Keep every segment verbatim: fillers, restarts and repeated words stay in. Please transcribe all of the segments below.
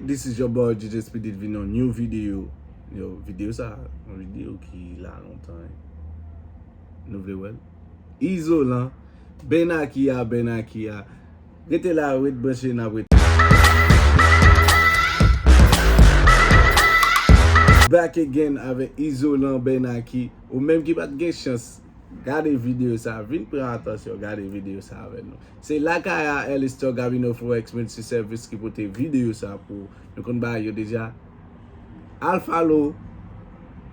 This is your boy D J Speedy vin yon new video. Yo, videyo sa, yon videyo ki la lontan, hein. Nou vle wè l? Izolan, Benaki a, Benaki a. Rete la, ret branche, n ap ret. Back again avèk Izolan, Benaki. Ou menm ki pa t gen chans gade videyo sa, vin pran atansyon, gade videyo sa avè nou. Se Lakay a, L Store Gabino Forex Multiservice ki pote videyo sa pou ou. Nou konn bagay yo deja. Al follow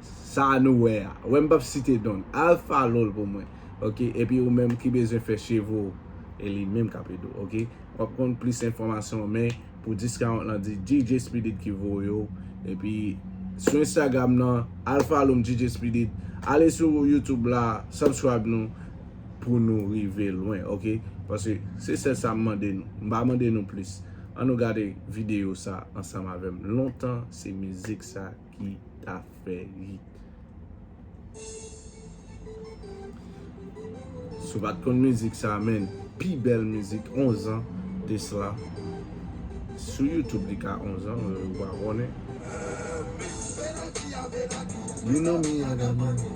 sa nou wè a. Wè m p ap site don. Al follow l pou mwen. Ok, epi ou menm ki bezwen fè cheve w, e li menm k ap ede w, ok? W ap konn plis enfòmasyon, men pou discount lan, di D J Speedy ki voye w. Epi sou Instagram nan, al follow m, D J Speedy. Ale sou YouTube la, subscribe nou pou nou rive lwen, ok? Paske se sèl sa m mande nou. M pa mande nou plis. Ann nou gade videyo sa ansanm avè m. Lontan, se mizik sa ki ta fè hit. Si w pa t konn mizik sa, menn, pi bèl mizik, onz an de sla. Sou YouTube, li ka onz an, ou pa konnen. You know me, I got money.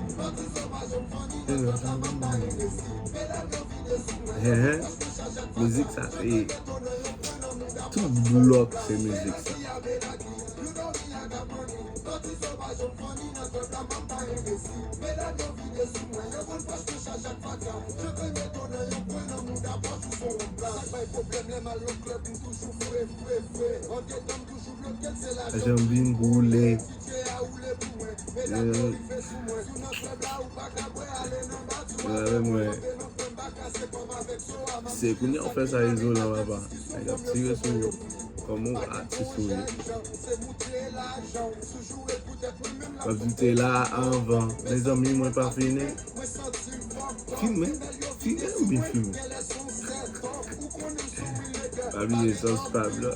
Hen, hen. Mizik sa, se tout blòk, se mizik sa. Jan vin boule. Yo, yo, mwen. Se kounye a w fè sa, Izolan, papa. Nèg ap tire sou ou. Kòman w atis ou ye? W ap di te la anvan. Mezanmi, mwen pa fini. Filme. Filme oubyen filme? Pa bliye subscribe la.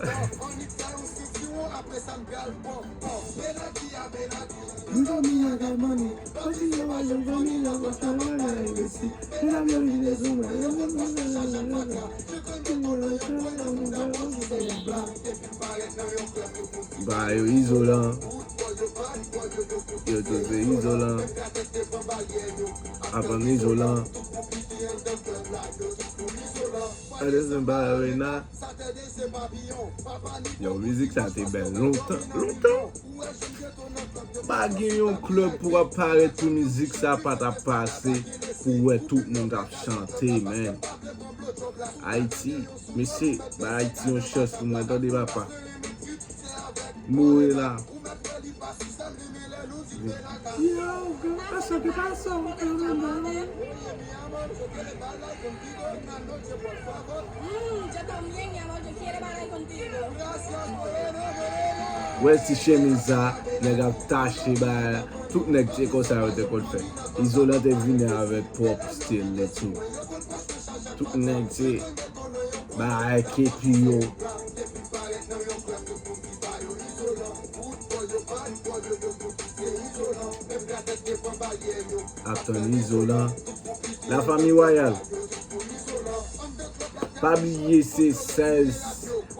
You know me, I got money. But you know I don't money, I got some money, I ain't see. And I'm young, you know, so much. Ba yo Izolan. Yo tou se Izolan. Aprann Izolan. Adesan Ballerina. Yo, mizik sa te bèl lontan, lontan. Pa gen yon klèb pou w ap parèt pou mizik sa pa t ap pase, pou w wè tout moun t ap chante, menn. Ayiti, mesye, bay Ayiti yon chans pou mwen, tande papa. Mouri la. Yo, pase ki pase, Wè ti chemiz sa, nèg ap tache bagay la. Tout nèg se konsa yo te konn fè. Izolan te vini avèk pwòp stil li tou. Tout nèg se bagay kepi yo. Ap tann Izolan. La famille royale. Pa bliye se sèz.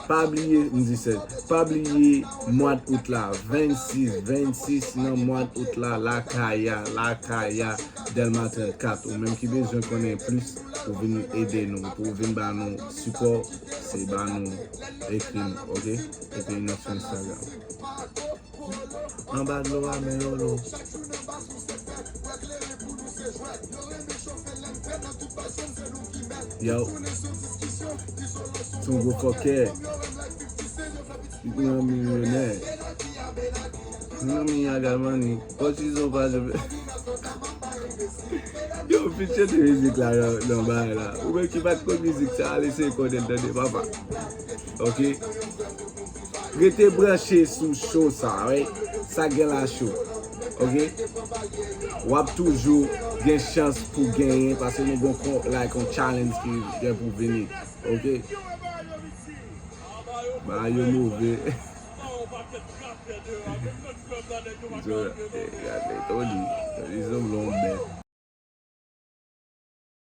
Pa bliye, m di sèz. Pa bliye mwa d out la. Vennsis, vennsis nan mwa d out la. Lakay a, Lakay a, Dèlma trannkat. Ou menm ki bezwen konnen plis, ou vin ede nou, pou w vin ba nou sipò, se ba nou, ekri nou, ok? Ekri nou sou Instagram. Anba dlo a, men lolo. Yo. Son gwo fòkè. Yon milyonè. Yon milyonè. Pòtizo pa jwe. Yo, pitye de mizik la nan, nan bagay la. Ou menm ki pa t konn mizik sa, ale seye konnen l, tande, papa. Ok? Rete branche sou show sa, wi. Sa gen la show. Ok? W ap toujou gen chans pou genyen, paske nou gon kon, like, yon challenge ki gen pou vini. Ok? Bagay yo move. So, eh, gade, Tony. Tony sanble yon bèt.